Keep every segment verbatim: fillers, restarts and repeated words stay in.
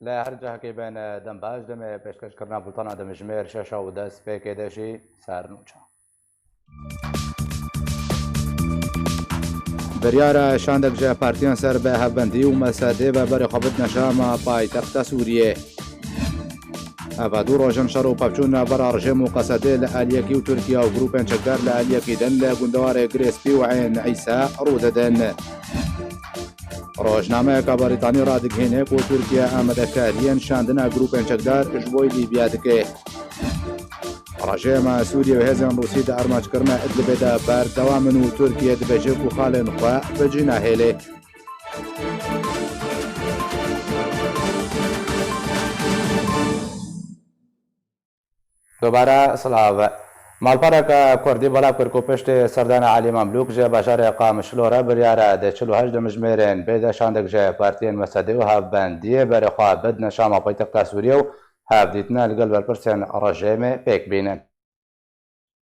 Li her cihekê bên, dem baş, demê pêşkêşkirina bultana dimjimêr şeşa û dest pêkê de jî ser nûçe. Biryara şandek ji partiyan ser bi hevbendî û mesedê ve berê xwe bidine Şama paytexta Sûriyê. Eva du rojan şer û pevçûn navbera rejîm û Qesedê li aliyekî û Tirkiye û grûpên çekdar li aliyekî din li gundewarê Girê Spî û Ên Îsa rû didin. Rojnameyeke Brîtanî radigihîne ku Tirkiye amadekariyên şandina grûpên çekdar ji bo Lîbya dike. Rejîma Sûriye û hêzên Rûsî di armancekirina Idlibê de berdewam in û Tirkiye dibêje ku xalên xwe bi cî nahêle. Dobare silav. Malpereke Kurdî belav kir ku piştî serdana Elî Memlûk ji bajarê Qamişlo re biryare di çil û heşt dimijmêrên bê de şandek ji partiyên Mesedê û Hevbendiyê berê xwe bidine Şama paytexta Sûriyê û hevdîtina li gel berpirsên rejîmê pêk bînin.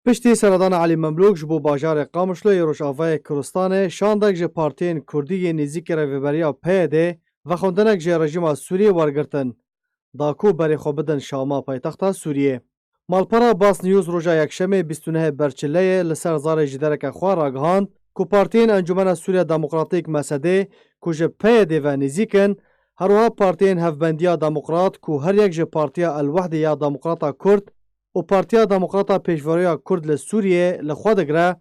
Piştî seredana Elî Memlûk ji bo bajarê Qamişlo yê Rojavayê Kurdistanê şandek ji partiyên Kurdî yên nêzîkî rêveberiya P Y D'ê vexwendinek ji rejîma Sûriyê wergirtin, da ku berê xwe bidin Şama paytexta Sûriyê. Malpera Bas News roja Yekşemê bîst û nehê Berçileyê li ser zarê jêdereke xwe ragihand ku partiyên Encûmena Sûriya Demokratîk, Mesedê, ku ji P Y D'ê ve nêzîk in, her wiha partiyên Hevbendiya Demokrat ku her yek ji Partiya El Wehdê ya Demokrata Kurd û Partiya Demokrata Pêşveroya Kurd li Sûriyê li xwe digire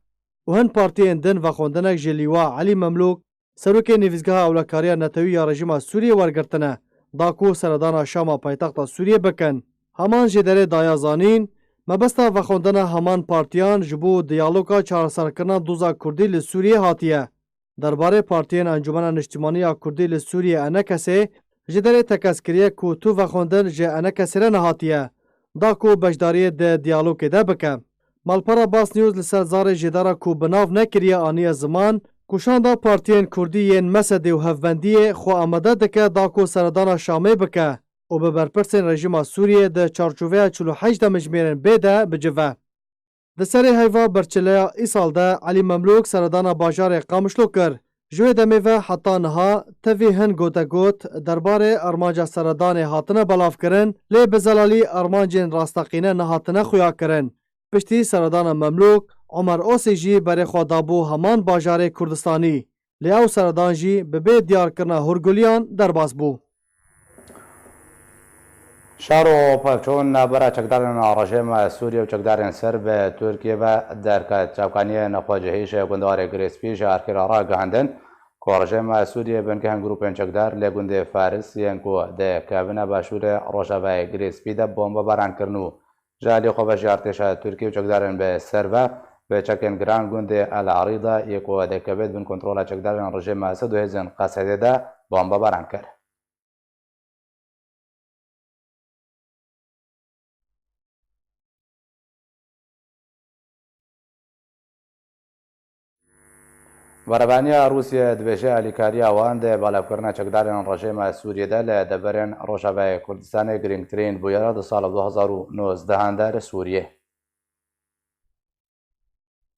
û hin partiyên din vexwendinek ji Lîwa Elî Memlûk, serokê Nivîsgeha Ewlekariya Netewî ya rejîma Sûriyê wergirtine, da ku seredana Şama paytexta Sûriyê bikin. Heman jêderê daye zanîn, mebesta vexwendina heman partiyan ji bo diyaloga çareserkirina doza Kurdî li Sûriyê hatiye. Derbarê partiyên Encûmena Niştimanî ya Kurdî li Sûriyê, ENKSê, jêderê tekez kiriye ku tu vexwendin ji ENKSê re nehatiye, da ku beşdariyê di diyalogê de bike. Malpera Bas News li ser zarê jêdara ku bi nav nekiriye aniye ziman ku şanda partiyên Kurdî yên Mesedê û Hevbendiyê xwe amade dike da ku seredana Şamê bike û bi berpirsên rejîma Sûriyê di çarçoveya çil û heşt demijmêrên bê de bicive. Di serê heyva Berçileya îsal de Elî Memlûk seredana bajarê Qamişlo kir. Ji wê demê ve heta niha tevî hin gotegot derbarê armanca seredanê hatine belavkirin, lê bi zelalî armancên rasteqîne nehatine xuyakirin. Piştî seredana Memlûk, Omer Osê jî berê xwe dabû heman bajarê Kurdistanî. Lê ew seredan jî bi bê diyarkirina hûrguliyan derbas bû. Şer û pevçûn navbera çekdarên rejîma Sûriyê û çekdarên Serb bi Tirkiyê ve derket. Çavkaniyên xwecihî ji gundarê Girê Spî ji Arkî re ragihandin ku rejîma Sûriyê bingehên grûpên çekdar li gundê Faris yên ku dikevine başûrê rojavayê Girê Spî de bombebaran kirin û ji alî xwe ve jî artêşa Tirkî û çekdarên bi ser ve bi çekên giran gundê El Arîda yê ku dikeve bin kontrola çekdarên rejîma Esed û hêzên Qesedê de bombebaran kir. Berevaniya Rûsye dibêje alîkariya wan di balafkirina çekdarên rejîma Sûriyê de li deverên Rojavayê Kurdistanê girîngtirîn bûyera di sala du hezar û nozdehan de li Sûriyê.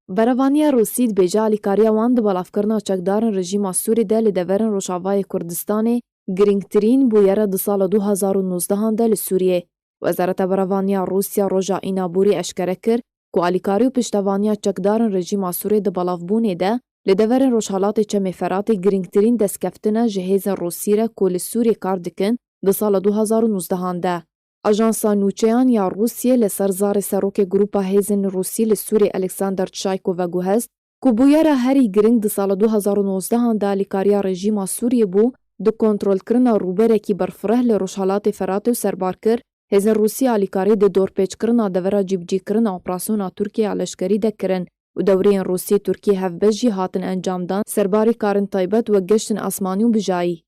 Berevaniya Rûsî dibêje alîkariya wan di balafkirina çekdarên rejîma Sûrî de li deverên Rojavayê Kurdistanê girîngtirîn bûyera di sala du hezar û nozdehan de li Sûriyê. Wezareta Berevaniya Rûsya roja Înaborî eşkere kir ku alîkarî û piştevaniya çekdarên rejîma Sûrê di belavbûnê de li deverên Rojhelatê Çemê Feratê girîngtirîn destkeftine ji hêzên Rûsî re ku li Sûrê kar dikin, di sala du hezar û nozdehan de. Ajansa nûçeyan ya Rûsiyê li ser zarê serokê Grûpa Hêzên Rûsî li Sûrê Alexander Çayko veguhest ku bûyera herî giring di sala du hezar û nozdehan de alîkariya rejîma Sûriyê bû di kontrolkirina rûberekî berfireh li Rojhelatê Feratê û serbar kir, hêzên Rûsî alîkarî di dorpêçkirina devera cîbicîkirina operasyona Tirkiye ya leşkerî de kirin û dewreyên Rûsî-Tirkî hevbeş jî hatin encamdan, serbarî karên taybet wek geştên asmanî û bijayî.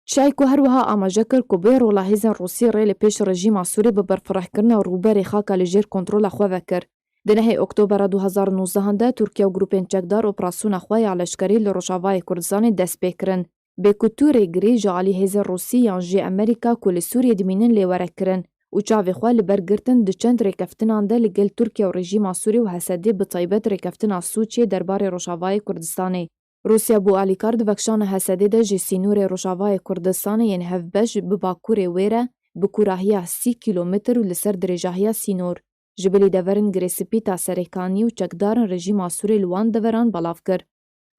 Çayko her wiha amaje kir ku bê rola hêzên Rûsî rê li pêş rejîma Sûrî bi berfirehkirina rûberê xaka li jêr kontrola xwe vekir. Di nehê Oktobera du hezar û nozdehan de Tirkiye û grûpên çekdar operasyona xwe ya leşkerî li Rojavayê Kurdistanê dest pê kirin. Bê ku tu rêgirî ji alî hêzên Rûsî yan jî Amerîka ku li Sûriyê dimînin lê were kirin û çavê xwe li ber girtin di çend rêkeftinan de li gel Tirkiye û rejîma Sûrî û Hesedê bi taybet rêkeftina Sûçê derbarê Rojavayê Kurdistanê. Rûsya bo alîkar di vekşana Hesedê de ji sînorê rojavayê Kurdistanê yên hevbeş bi bakurê wê re bi kûrahiya sî kîlometr û li ser dirêjahiya sînor, ji bilî deverên Girê Spî ta Serêkaniyê û çekdarên rejîma Sûrê li wan deveran belav kir.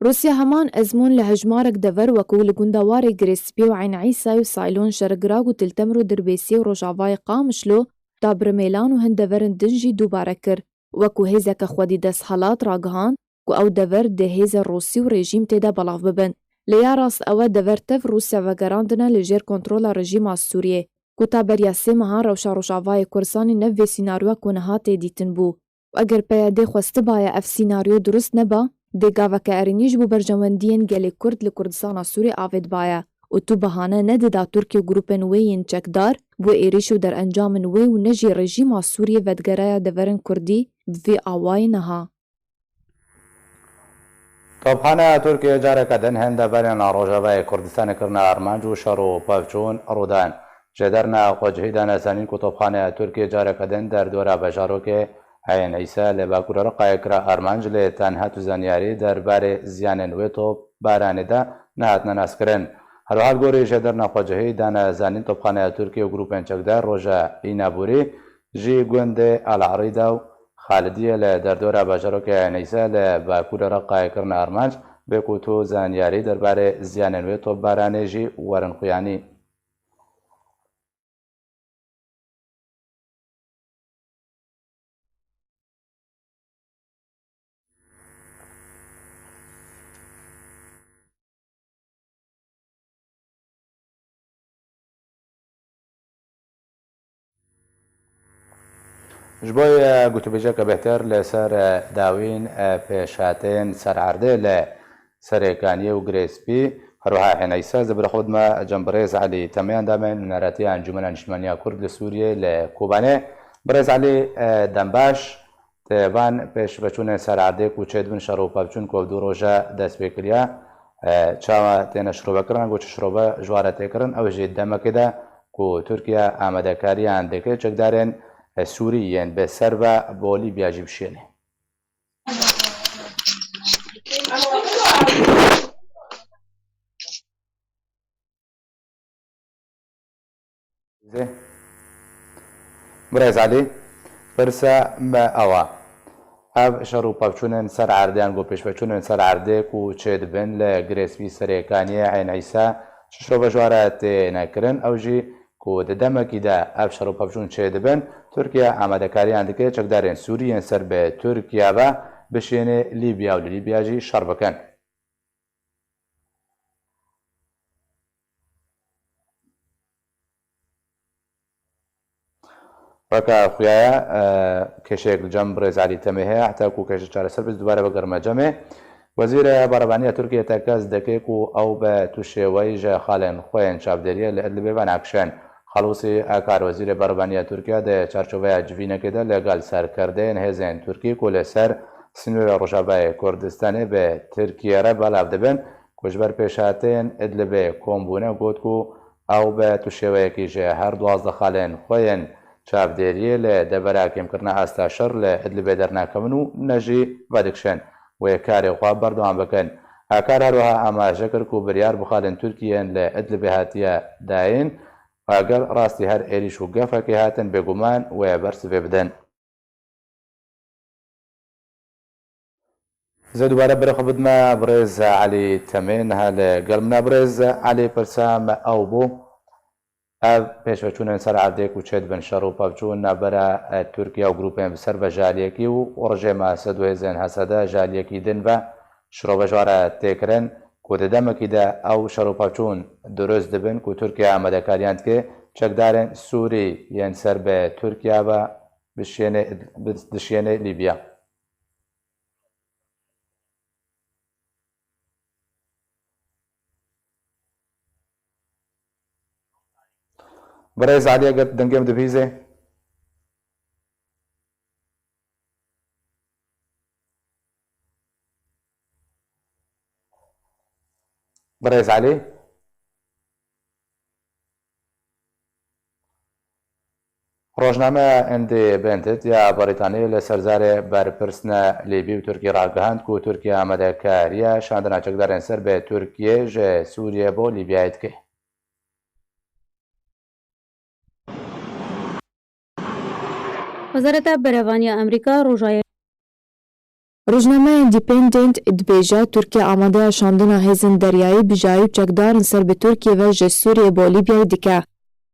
Rûsya heman ezmûn li hejmarek dever wekû li gundewarê Girê Spî û Eyn Îsayê û Saylon Şergrag û Til Temr û Dirbêsiyê û rojavayê Qamişlo ta Birmêlan û hin deverên din jî dubare kir, wekû hêzeke xwedî desthilat ragihand ku ew dever dê hêzên Rûsî û rejîm tê de belav bibin. Lê ya rast ew e dever tev Rûsya vegerandine li jêr kontrola rejîma Sûriyê, ku ta beriya sê mehan rewşa Rojavayê Kurdistanê ne vê sînaryoya ku niha tê dîtin bû. Û eger P Y D xwestibaye ev sînaryo durust neba, dê gaveke erênî ji bo berjewendiyên gelê Kurd li Kurdistana Sûrê avêtibaye û tu bahane nedida Tirkiye û grûpên wê yên çekdar bo êrîş û derencamên wê û ne jî rejîma Sûriyê vedigereya deverên Kurdî bi vî awayî niha. Topxaneya Tirkiyê careke din hin deverên a Rojavayê Kurdistanê kirine armanc û şer û pevçûn rû dan. Jêderna xwecihî dane zanîn ku topxaneya Tirkiyê careke din derdora bajarokê Eyn Îsa li Bakurê Reqayê kira armanc, lê tenha tu zanyarî derbarê ziyanên wê topbaranê de nehatine naskirin. Herwiha li gorî jêderna xwecihî dane zanîn topxaneya Tirkiyê û grûpên çekdar roja Înaborî ji gundê Al Arîda û Xalidiyê li derdora bajarokê Eyn Îsa li Bakurê Reqayê kirine armanc, bê ku tu zanyarî derbarê ziyanên wê topbaranê jî werin xuyanî. Ji bo, e, gotûbêjeke bêhtir li ser, e, dawîn, e, pêşhatên ser erdê li Serêkaniyê û Girê Spî, herwiha Eyn Îsa, ez ê bira xwe bidime cem birêz Elî Temeyan, damên nûneratiya Encûmena Niştimaniya Kurd li Sûriyê li Kobanê. Birêz Elî, e, dembaş. Di van pêşveçûnên ser erdê ku çêdibin şer û pevçûn ku ev du roja dest pê kiriya, e, çawa têne şirovekirin, ango çi şirove ji wan re tê kirin, ew jî demekê de ku Tirkiye amadekariyan dike çekdarên, e, Sûrî yên bi ser ve bo Lîbya jî bişêne. Birêz Elî, pirsa me ew e. Ev şer û pevçûnên ser erdê, ango pêşveçûnên ser erdê ku çêdibin li Girê Spî, Serêkaniyê, Eyn Îsa, çi şirove ji wan re têne kirin, ew jî ku di demekî de ev şer û pevçûn çêdibin, Tirkiye amadekariyan dike çekdarên Sûrî yên ser bi Tirkiye ve bişêne Lîbya û li Lîbya jî şer bikin. Weke xuya ye, e, kêşeyek li cem birêz Elî Temê heye, heta ku kêşe çareser bê, dubare bigerime cemê. Wezîrê Berebaniya Tirkiyê tekez dike ku ew bi tu şêweyî ji xalên xwe yên çavdêriyê li Idlibê venakişin. Xalûsî Akar, Wezîrê Berebaniya Tirkiye, di çarçoveya civînekê de li gel serkerdeyên hêzên Tirkî ku li ser sînorê Rojavayê Kurdistanê bi Tirkiye re belav dibin, ku ji ber pêşhateyên Idlibê kom bûne, got ku ew bi tu şêweyekî ji her duwazdeh xalên xwe yên çavdêriyê li devera kêmkirina asta şer li Idlibê dernakevin û ne jî vedikişin wê karê xwe berdewam bikin. Akar her wiha amaje kir ku biryar bi xalên Tirkiyê yên li Idlibê hatiye dayîn û eger rastî her êrîş û gefekê hatin, bêguman wê bersivê bidin. Ez ê dubare bira xwe bidime birêz Elî Temê, niha li gel min e. Birêz Elî, pirsa me ew bû. Ev pêşveçûnên ser erdê ku çêdibin şer û pevçûn navbera, e, Tirkiye û grûpên bi ser ve ji aliyekî û rejêma Esed û hêzên Hesede ji aliyekî din ve şirove ji wan re tê kirin ku di demekî de ew şer û pevçûn durust dibin ku Tirkiye amadekariyan dike çekdarên Sûrî yên ser bi Tirkiye ve bişêne, dişêne Lîbya. Birêz Elî, eger dengê min dibihîzê. Birêz Elî. Rojnameya Independent ya Brîtanî li ser zarê berpirsine Lîbî û Tirkî ragihand ku Tirkiye amadekariya şandina çekdarên ser bi Tirkiyê ji Sûriyê bo Lîbyayê dike. Wezareta Berevaniya Amerîka rojaya Rojnameya Independent dibêje, Tirkiye amade ya şandina hêzên deryayî, bijayî û çekdarin ser bi Tirkiyê ve ji Sûriyê bo Lîbyayê dike.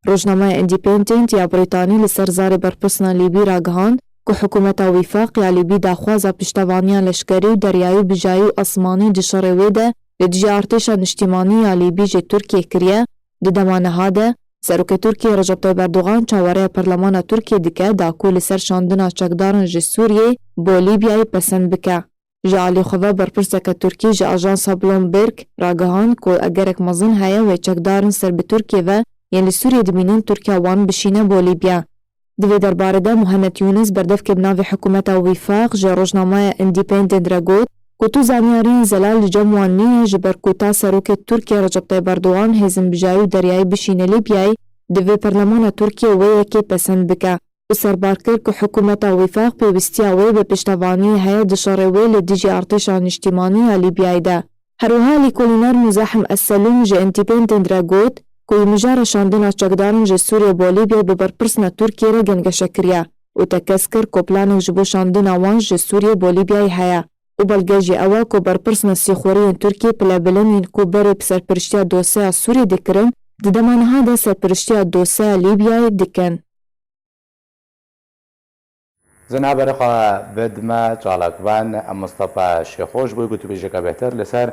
Rojnameya Independent ya Brîtanî li ser zarê berpirsina Lîbî ragihand ku hikûmeta Wîfaq ya Lîbî daxwaza piştevaniya leşkerî û deryayî û bijayî û asmanî di şerê wê de li dijî artêşa niştîmanî ya Lîbî ji Tirkiyê kiriye, di dema niha de, Serokê Tirkiyê Recep Tayyip Erdogan çawareya Perlemana Tirkiyê dike da ku li ser şandina çekdaran ji Sûriyê bo Lîbyayê pesend bike. Ji alî xwe ve berpirseke Tirkî ji ajansa Bloomberg ragihand ku egerek mezin heye wê çekdarin ser bi Tirkiyê ve yên li Sûriyê dimînin Tirkiya wan bişîne bo Lîbya. Di vê derbarê de Muhennet Yûnis berdevkê bi navê Hikûmeta Wîfaq ji rojnameya Independent re got ku tu zanyariyên zelal li cem wan nîne ji ber ku ta serokê Tirkiyê Recep Tayyip Erdogan hêzên bijayî û deryayî bişîne Lîbyayê, divê perlemana Tirkiyê wê yekê pesend bike û serbar kir ku hikûmeta Wîfaq pêwîstiya wê bi piştevaniyê heye di şerê wê li dijî artêşa niştîmanî ya Lîbyayê de. Her wiha lîkolîner Muzahim Es-Selûm ji Independent re got ku wî mijara şandina çekdaran ji Sûriyê bo Lîbyayê bi berpirsina Tirkiyê re gengeşe kiriye û tekez kir ku planek ji bo şandina wan ji Sûriyê bo Lîbyayê heye û belge jî ew e ku berpirsina sîxuriyên Tirkiyê pilebilind yên ku berê bi serpiriştiya dosyeya Sûriyê dikirin, di dema niha de serpiriştiya dosyeya Lîbyayê dikin. Zina berê xwe bidime çalakvan Mustafa Şêxo ji bo gotûbêjeke bêhtir li ser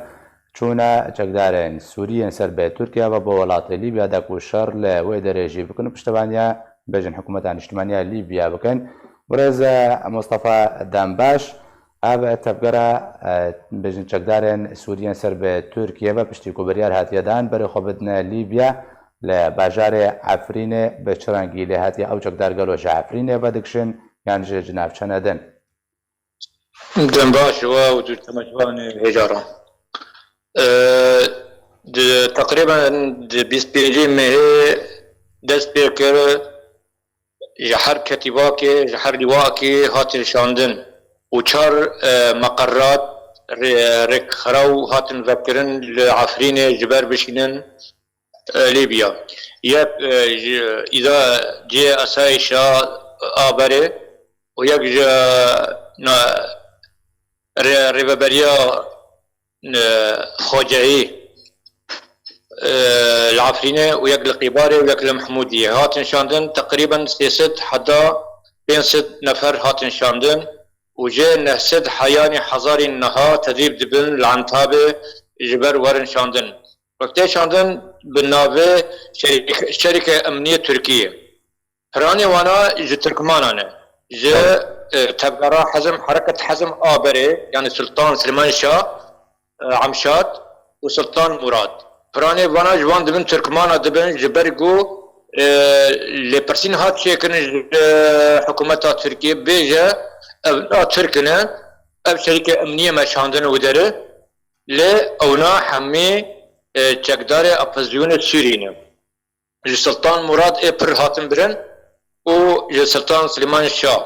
çûna çekdarên Sûrî yên ser bi Tirkiye ve bo welatê Lîbya de ku şer li wê derê jî bikin û piştevaniya bêjin hikûmeta niştîmaniya Lîbya bikin. Birêz Mustafa Dembaş, ev tevgera, e, bêjin çekdarên Sûrî yên ser bi Tirkiye ve piştî ku biryar hatiye dan berê xwe bidine Lîbya, li bajarê Efrînê bi çi rengî lê hatiye? Ew çekdar gelo ji Efrînê vedikişin yan jî ji navçene din? Dem baş we û du temaşevanê hêja re. E, di, teqrîben di bîst pêncî mehê dest pê kir, ji her ketîbakê, ji her lîwakê hatin şandin û çar, e, meqerat rê-, rêkxiraw hatin vekirin li Efrînê ji ber bişînin, e, Lîbya. Yek, e, ji îda cihê esayîşa a berê û yek ji, e, na-, rê-, rêveberiya, e, xwecehî, e, li Efrînê û yek li Qîbarê û yek li Mihmûdiyê. Hatin şandin teqrîben sê sed heta pênc sed nefer hatin şandin û jê neh sed heyanî hezarî niha tedrîb dibin li Entabê ji ber werin şandin. Wek tê şandin bi navê şerîk-, şerîke emniyê Tirkiyê. Piranê wana ji Tirkmanan e. Ji, e, tevgera Hezm, Hereket Hezm a berê, yanî Sultan Silêman Şah, e, Emşad û Sultan Murad. Piranê vana ji wan dibin Tirkmana dibin, ji ber ku, e, lêpirsîn hat çêkirin ji, e, hikûmeta Tirkiyê, bêje, ev na Tirk ne, ev şerîke emniyê me şandin û deri, lê ewna hemî, e, çekdarê opozîsyonê Sûrî ne. Ji Sultan Murad ê pir hatin birin û ji Sultan Silêman Şah.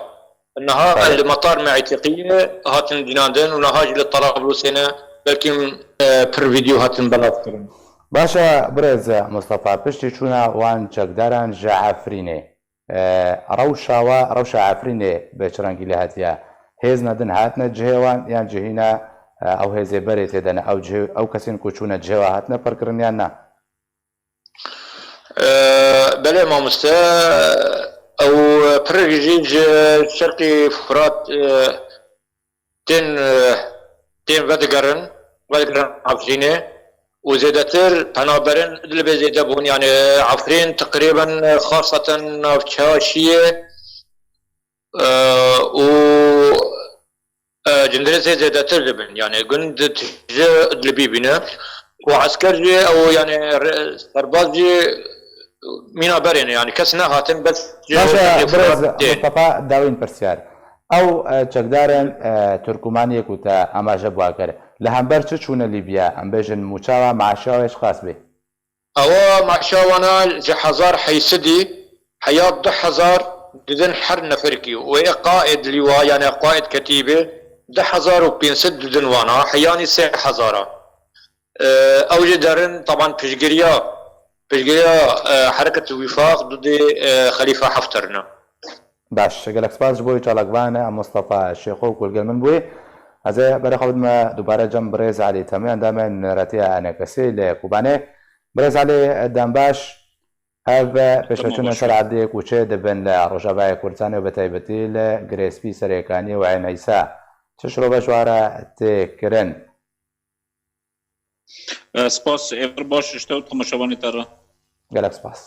Niha Belê. li metar me Îtîqiyê hatin dînandin û niha jî li Tarablusê ne, belkî, e, pir vîdeo hatin belavkirin. Baş e, birêz Mustafa, piştî çûna wan çekdaran ji Efrînê, e, rewşa wa, rewşa Efrînê bi çi rengî lê hatiye? Hêzna din hatine cihê wan yan cihî ne, e, ew hêzê berê tê de ne, ew cihê, ew kesên ku çûne cihê wa hatine pirkirin yan na? Belê mamoste, ew pir jî ji şerqî Furat, e, tên, e, tên vedigerin, vedigerin Efrînê û zêdetir penaberin Idlibê zêde bûn. Yani Efrîn teqrîben, e, xaseten navça Şiyê, e, û e, cindirêsê zêdetir dibin. Yani gund tije Idlibî bîne. Û esker jî ew yani re-, serbaz jî mîna berê ne. Yani kes nehatin bes ji Baş e, şerê Furat birêz tê. Mustafa, dawîn pirsyar. Ew, e, çekdarên, e, Tirkûmaniyê ku te amaje bi wa kir, li hember çi çûne Lîbya? Em bêjin mûça wa, maaşa wê çiqas bê? Ewa maaşa wana ji hezar heysedî heya du hezar didin her neferkî û ê qaîd lîwa, yani qaîd ketîbê, du hezar û pênc sed didin wana, heyanî sê hezar a. Ew jî derin, teban piştgiriya, piştgiriya, e, Hereket Wîfaq dudê, e, Xelîfa Hafter ne. Baş, gelek spas ji bo wî çalakvan, e, Mustafa Şêxo ku li gel min bûyî. Ez ê berê xwe bidime dubare cem birêz Elî Temê, endamê Neretiya Enekesî li Kobanê. Birêz Elî, dem baş. Ev pêşveçûn ser erdê ku çê dibin li Rojavayê Kurdistanê û bi taybetî li Girêspî, Serêkaniyê û Eyn Îsa, çi şirove ji wan re tê kirin? E, spas, êvar baş ji te û temaşevanê te re. Gelek spas.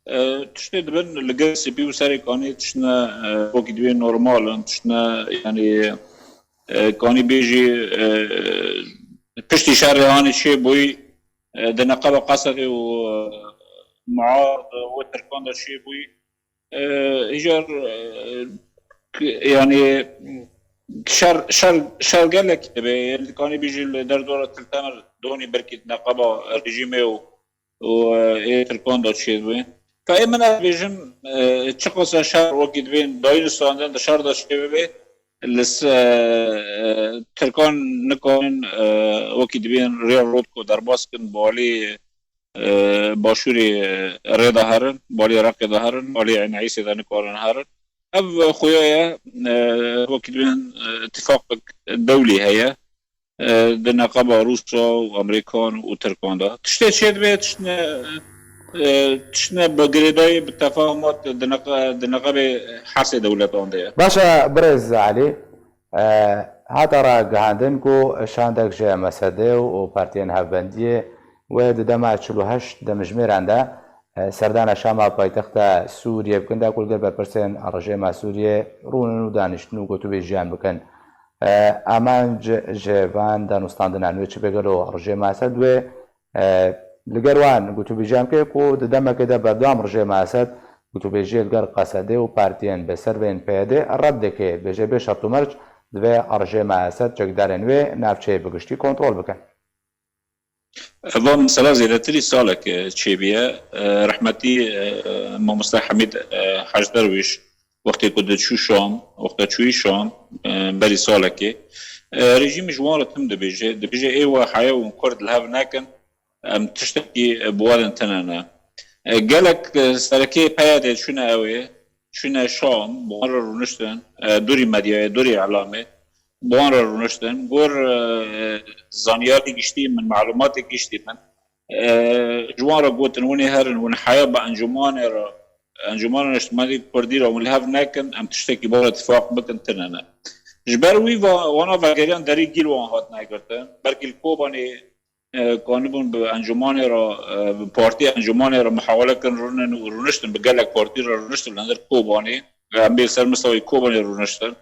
E, tiştê dibin li Girêspî û Serêkaniyê tiştine, e, wekî divê normal in, tiştine, yani, e, kanî bêjî, e, piştî şerê hanê çê bûyî, e, di neqeba Qesedê û, e, muard û Tirkan de çê bûyî. E, îcar, e, k-, yani şer, şer, şer gelek dibe. Yanî dikanî bêjî li derdora Til Temir donî berkî neqeba rejîmê û, û, e, ê Tirkan de çê dibe. Ka ê min ez bêjim, e, çiqasa şer wekî divên dayîn û standin di şer de çê bibe, li se-, e, Tirkan nikarin, e, wekî divên rêya rotko derbas kin, balê, e, başûrê, e, rê de herin, balê Reqê de herin, balê Eyn Îsê de nikarin herin. Ev xuya ye, e, wekî divên, e, tifaqek dewlî heye, e, di neqeba Rûsa û Amerîkan û Tirkan de. Tiştê çê dibe, tiştine, e, tiştine bi girêdayî, bi tefahumat di neqe-, di neqebê her sê dewletan de ye. Baş e, birêz Elî, e, hate ragihandin ku şandek ji M S D û partiyên hevbendiyê wê di dema çil û heşt demjimêran de, e, serdana Şama paytexta Sûriyê bikin de ku li gel berpirsên rejêma Sûriyê rûnin û daniştin û gotûbêjiyan bikin. E, amanc ji van danûstandinan wê çi be, gelo rejêma Esed wê, e, li gel wan gotûbêjiyan bike ku di demekê de berdewam rejêma Esed gotûbêjiyê li gel Qesedê û partiyên bi ser vê yên P Y D red dike, bêje bê şert û merc divê rejêma Esed çekdarên wê navçeyê bi giştî kontrol bikin. Eva mesela zêdetirî salek, e, çêbûye. E, rehmetî, e, mamoste Hemîd, e, Hec Derwîş, wextê ku diçû Şam, wexta çûyî Şam, e, berî salekê, e, rejîmî ji wan re tim dibêje. Dibêje, ê we heye hûn Kurd li hev nekin, em tiştekî, e, bi we re tune ne. E, gelek, e, serekê P Y D çûne ew ê, çûne Şam, bi wan re rûniştin, e, dûrî medyayê, dûrî îlamê, bi wan re rûniştin. Gor, e, zanyarê giştî min, malûmatê giştî min, e, ji wan re gotin, hûn ê herin, hûn heya bi encûmanê re, Encûmana Niştimanî Kurdî re hûn li hev nekin, em tiştekî bi wan re tifaq bikin, tune ne. Ji ber wî va-, wana vegeriyan derî gîl wan hatine girtin. Belkî li Kobanê, e, kanibûn bi encûmanê re, e, bi partî encûmanê re muhawele kirin, rûnin û rûniştin, bi gelek partî re rûniştin li hundir Kobanê. Em bê li ser mistewayê Kobanê rûniştin.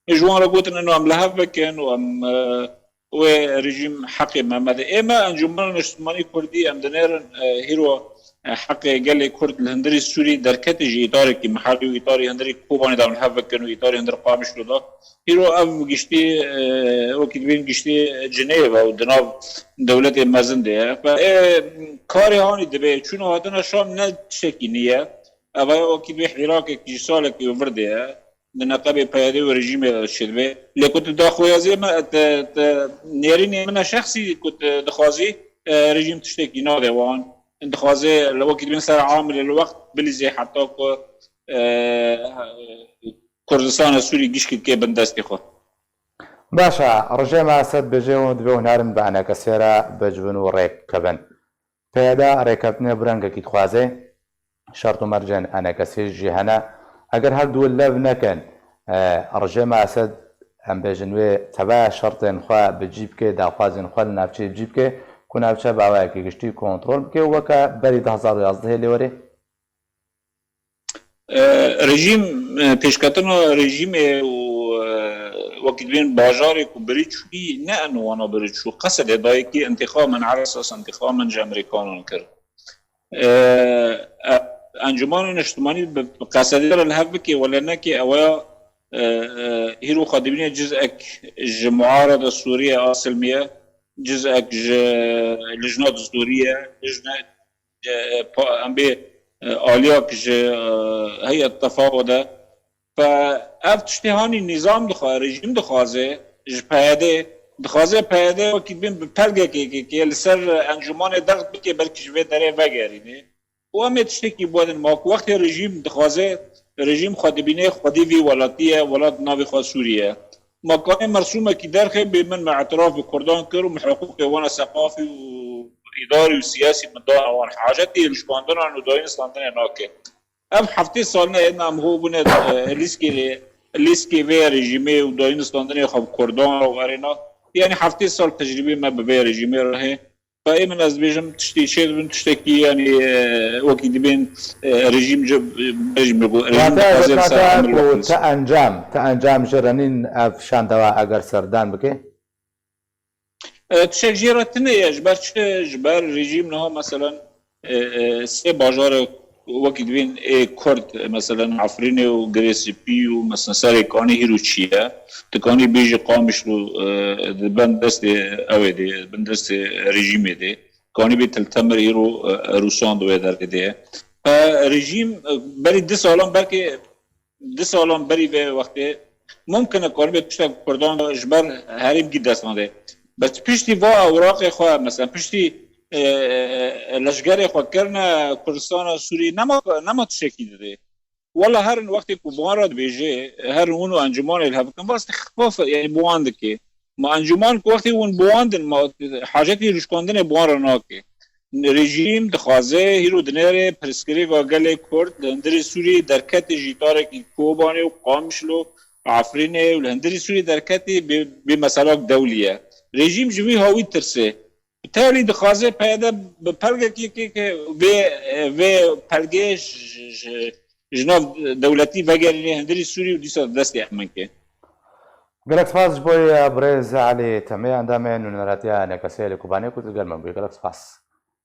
Ê ji wan re gotin, ino em li hev bikin û em, e, wê rejîm heqê me mede. Ê me Encûmena Niştimanî Kurdî em dinêrin, e, hîro, e, heqê gelê Kurd li hundirî Sûrî derketî ji îtarekî mihelî û îtarî hundirî Kobanê de em li hev bikin û îtarî hundir Qamişlo de. Hîro ev giştî, e, wekî dibên giştî Cinêve û di nav dewletê mezin de ye. Fe, ê, karê hanî dibe, çûna hatina Şam ne tiştekî nî ye. Ev aya wekî dibê hîrakekî ji salekî û vir de ye. Di neqebê P Y D û rejîmê de çêdibe. Lê ku tu daxwazê me, te, te nêrînê min e şexsî ku tu dixwazî, e, rejîm tiştekî nade wan. Dixwaze li wekî dibên ser amilê li wext bilîzê heta ku, e, Kurdistana Sûrî gişkî dike bin destê xwe. Baş e, rejêma Esed bêje û divê hûn herin bi enekesê re bicivin û rêk kevin. P Y D rêkeftinê bi rengekî dixwaze, şert û mercên enekesî jî hene. Eger her du lev nekin, e, rejêma Esed, em bêjin wê teve şertên xwe bi cî bike, daxwazên xwe li navçeyê bi cî bike, ku navçe bi awayekî giştî kontrol bike û weke berî du hezar û yazdehê lê were? E, rejîm, e, pêşketina rejîmê û, e, wekî dibên bajarê ku birî çûyî, ne eno wana birî çû. Qesedê dayekî intîqamen, ala esas intîqamen ji Amerîkanan kir. E, e, Encûmana Niştimanî bi, bi Qesedê re li hev bike wele neke, ew ya, e, e, hîro xwe dibîne cizek ji muarada Sûriye a silmiye, cizek ji lijna distûrî ye, lijne, e, pa-, em bê e, aliyak ji, e, heyet tefawa de. Fe ev tiştê hanî nîzam dixwa-, rejîm dixwaze, ji P Y D, dixwaze P Y D wekî dibên bi pelgekê ke, ke li ser encûmanê dext bike, belkî ji vê derê vegerîne. Û em ê tiştekî bidin, ma ku wextê rejîm dixwaze, rejîm xwe dibîne xwedî vî welatî ye, welat navê xwe Sûriye ye. Ma kanê mersûmekî derxe bê min me etiraf bi Kurdan kir û min hiqûqê wan seqafî û îdarî û siyasî min dana wan. Hacetî rişkandina û dayîn standinê nake. Ev heftê sal ne, êna em ho bûne, e, lîskê, lîskê vê rejîmê û dayîn standinê xwe bi Kurdan re û erêna. Yanî heftê sal tecrîbê me bi vê rejîmê re heye. Ê min ez dibêjim tiştî çê dibin, tiştekî, yanî, e, wekî dibên, e, rejîm ji, rejîm ji, rejîm Wate dixwaze li ser gotina te emir ku wexin. Te encam, te encam ji re nîn ev şandewa eger serdan bike? E, tiştek jê re tune ye, ji ber çi? Ji ber rejîm niha, meselen, e, e, sê bajarê wekî dibên ê Kurd, e, meselen, Efrînê û Girê Spî û, meselen, Serê Kanî hîro çi ye? Ti kanî bêjî Qamişlo, e, di bin destê ew ê de, bin destê rejîmê de. Kanî bê Til Temir îro, e, Rûsan di wê derê de ye. E, rejîm, e, berî du salan, belkê du salan berî vê wextê mumkin e, kanî bê tiştek Kurdan de ji ber herêmkî dest nade. Bes piştî va ewraqê xwe, mesela piştî, e, e, e, leşgerê xwe kirine Kurdistana Sûriyê, nema, nema tiştekî dide. Wela herin wextê ku bi wan re dibêje, herin hûn û encûmanê li hev bikin, bas xifa, yanî bi wan dike. Ma encûman ku wextê hûn bi wan din, ma hacetî rûşkandinê bi wan re nake. Rejîm dixwaze hîro dinêre pirsgirêka gelê Kurd li hundirê Sûriyê derketê ji îtarekî Kobanê û Qamişlo, Efrînê û li hundirê Sûriyê derketê bê, bê meselak dewlî ye. Rejîm ji vî hawî tirse. Tevlî dixwaze P Y D bi pelgekê ke, ke vê, vê pelgê ji, ji, ji nav dewletî vegerîne hundirî Sûrî û dîsa destê emin ke. Gelek spas ji bo birêz Elî Temê, endamê nûneratiya N K S A li Kobanê ku tu gel min bûyî. Gelek spas.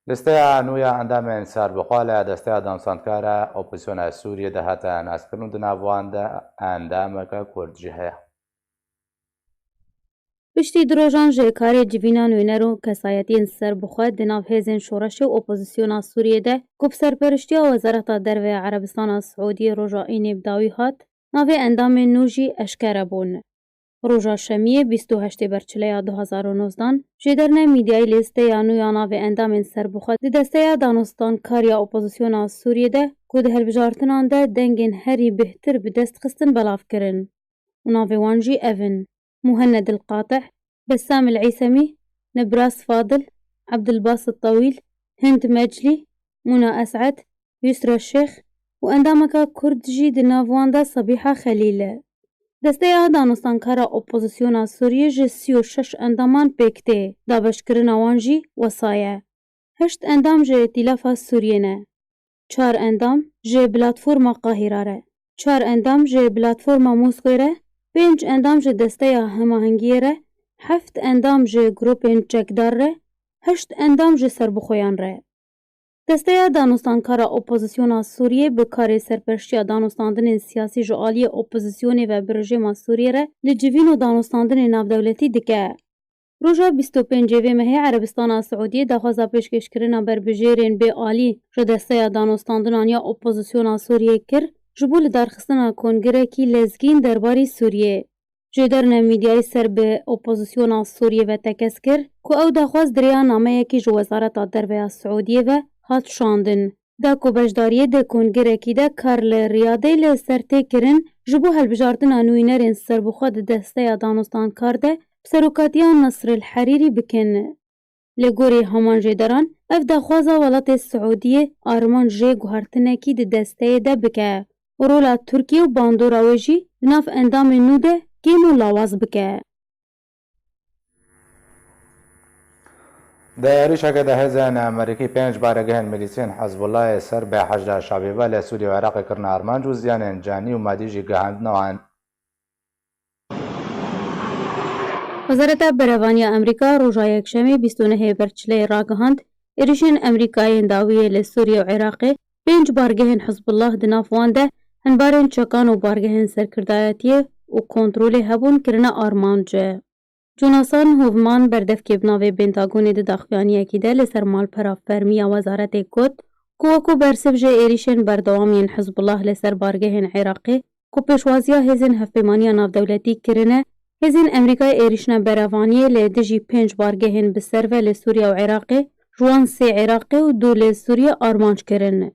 Listeya nû ya endamên serbixwe li Desteya Danûstandkara Opozisyona Sûriyê de hate naskirin û di nav wan de endameke Kurd jî heye. Piştî du rojan ji karê civîna nûner û kesayetiyên serbixwe di nav hêzên şoreşê û opozisyona Sûriyê de, ku bi serperiştiya Wezareta Derve ya Erebistana Siûdiyê roja Înê bi dawî hat, navê endamên nû jî eşkere bûn. Roja Şemiyê bîst û heştê Berçileya du hazar û nozdan, jêderine mîdyayî lîsteya nû ya navê endamên serbixwe di Desteya Danûstankar ya Opozisyona Sûriyê de, ku di hilbijartinan de dengên herî bêhtir bi dest xistin, belav kirin. Û navê wan jî ev in: Muhenned El Qatih, Bessam El Îsemî, Nebras Fadil, Ebdilbasit Tawîl, Hind Meclî, Mûna Es'ed, Yusra Şêx û endameka Kurd jî di nav wan de Sebîha Xelîl e. Desteya Danûstankara Opozisyona Sûriyê ji sî û şeş endaman pêk tê. Dabeşkirina wan jî wesa ye. Heşt endam ji Îtîlafa Sûriyê ne. Çar endam ji Platforma Qahîra re. Çar endam ji Platforma Moskoyê re. Pênc endam ji Desteya Hemahengiyê re. Heft endam ji grûpên çekdar re. Heşt endam ji serbixweyan re. Desteya Danûstankara Opozisyona Sûriyê bi karê serpeştiya danûstandinên siyasî ji aliyê opozisyonê ve bi rejîma Sûriyê re li civîn û danûstandinê navdewletî dike. Roja bîst û pêncê vê mehê Erebistana Siûdiyê daxwaza pêşkêşkirina berbijêrên bê alî ji Desteya Danûstandinan ya Opozisyona Sûriyê kir, ji bo lidarxistina kongirekî lezgîn derbarî Sûriyê. Jêderine mîdyayî ser bi opozisyona Sûriyê ve tekez kir ku ew daxwaz di rêya nameyekî ji Wezareta Derve ya Siûdiyê ve hat şandin. Da ku beşdariyê di kongirekî de kar li Riyadê li ser tê kirin, ji bo hilbijartina nûnerên serbixwe di Desteya Danûstankar de bi serokatiya Nasr El Herîrî bikin. Li gorî heman jêderan, ev daxwaza welatê Siûdiyê armanc jê guhertinekî di desteyê de bike. Rola Tirkiyê û bandora wê jî di nav endamên nû de kêm û lawaz bike. Di êrîşeke de hêzên Amerîkî pênc baregehên milîsiyên Hizbullahê ser bi Heşda Şebîbe li Sûriyê û Iraqê kirine armanc û ziyanên canî û madî jî gihandine wan. Wezareta Berevaniya Amerîka roja Yekşemê bîst û nehê Berçileyê ragihand, êrîşên Amerîkayê yên dawiyê li Sûriye û Iraqê pênc bargehên Hizbullah, di nav wan de hembarên çekan û bargehên serkirdayetiyê û kontrolê hebûn, kirine armanc. Jonathan Hoffman, berdevkê bi navê Pentagonê, di daxuyaniyekî de li ser malpera fermî ya wezaretê got, ku wekû bersiv ji êrîşên berdewam yên Hizbullah li ser bargehên Iraqê ku pêşwaziya hêzên hevpeymaniya navdewletî kirine, hêzên Amerîkayê êrîşine berevaniyê li dijî pênc bargehên bi ser ve li Sûriye û Iraqê, ji wan sê Iraqê û du li Sûriye armanc kirin.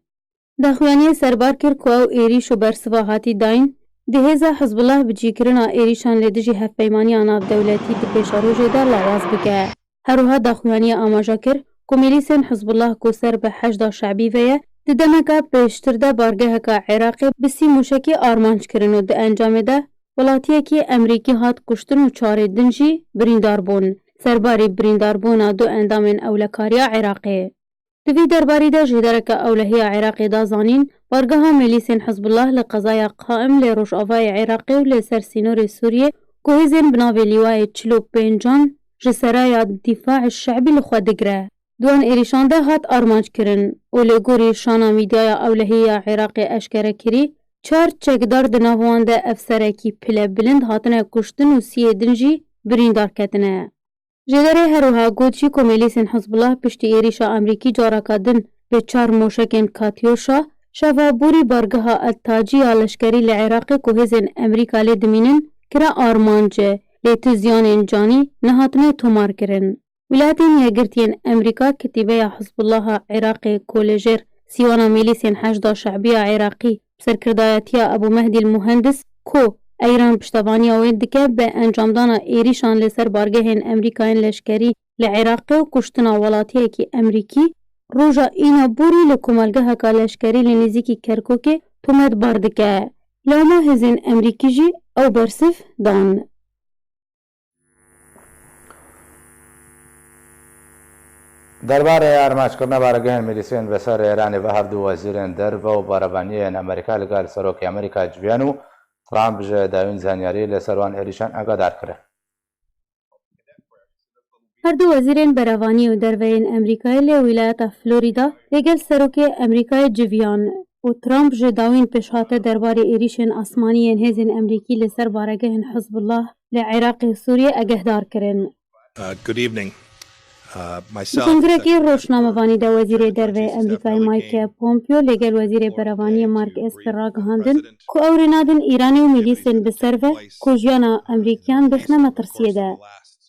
Daxuyaniyê serbar kir ku ew êrîş û bersiva hatî dayîn di hêza Hizbullah bi cîkirina êrîşan li dijî hevpeymaniya navdewletî di pêşerojê de lawaz bike. Her wiha daxuyaniya amaje kir ku milîsên Hizbullah ku ser bi Heşda Şebî ve ye, di demeke pêştir de bargeheke Iraqê bi sî mûşekî armanc kirin û di encamê de welatiyekî Emerîkî hat kuştin û çarê din jî birîndar bûn. Serbarî birîndarbûna du endamên ewlekariya Iraqê. Di vî derbarî de jêdereke ewlehiya Iraqê da zanîn, bargeha milîsên Hizbullah li qezaya Qaim li rojavayê Iraqê û li ser sînorê Sûriyê ku hêzên bi navê Lîwayê çil û pêncan ji Seraya Dîfa Şe'bî li xwe digire, di wan êrîşan de hat armanc kirin û li gorî şana mîdyaya ewlehî ya Iraqê eşkere kirî, çar çekdar di nav wan de efserekî pilebilind hatine kuştin û siyê din jî birîndar ketine. Jêderê her wiha got jî ku milîsên Hizbullah piştî êrîşa Amerîkî careka din bi çar moşekên Katyoşa şeva borî bargeha El Tacî ya leşkerî li Iraqê ku hêzên Amerîka lê dimînin kire armanc, lê tu ziyanên canî nehatine tomarkirin. Wîlayetên Yekgirtiyên Amerîka kitîbeya Hizbullaha Iraqê ku li jêr sîwana milîsên Heşda Şe'biya Iraqî bi serkirdayetiya Ebû Mehdî Muhendis ku Îran piştevaniya wê dike, bi encamdana êrîşan li ser bargehên Amerîkayên leşkerî li Iraqê û kuştina welatiyekî Amerîkî roja îna borî li komelgeheka leşkerî li nêzîkî Kerkûkê tometbar dike. Lewma hêzên Amerîkî jî ew bersiv dan. Derbarê armancekirina bargehên milîsên bi ser Îranê ve her du wezîrên derve û berevaniyên Amerîka li gel Serokê Amerîka civiyan û Trump ji dawîn zanyarî li ser wan êrîşan agadar kirin. Her du wezîrên berevaniyê û derve yên Amerîkayê li wîlayeta Florîda li gel Serokê Amerîkayê civiyan û Trump ji dawîn pêşhate derbarê êrîşên asmanî yên hêzên Amerîkî li ser baregehên Hizbullah li Iraqê û Sûriyê agehdar kirin. Di kongirekî rojnamevanî de Wezîrê Derve yê Amerîkayê Mike Pompeo li gel Wezîrê Berevaniyê Mark Esper ragihandin ku ew rê nadin Îranê û milîsên bi ser ve ku jiyana Amerîkiyan bêxne metirsiyê de.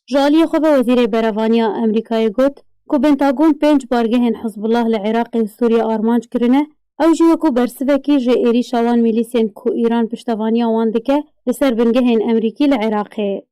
Ji aliyê xwe ve Wezîrê Berevaniya Amerîkayê got ku Pentagon pênc bargehên Hizbullah li Iraqê û Sûriyê armanc kirine, ew jî wekû bersivekî ji êrîşa wan milîsên ku Îran piştevaniya wan dike li ser bingehên Amerîkî li Iraqê.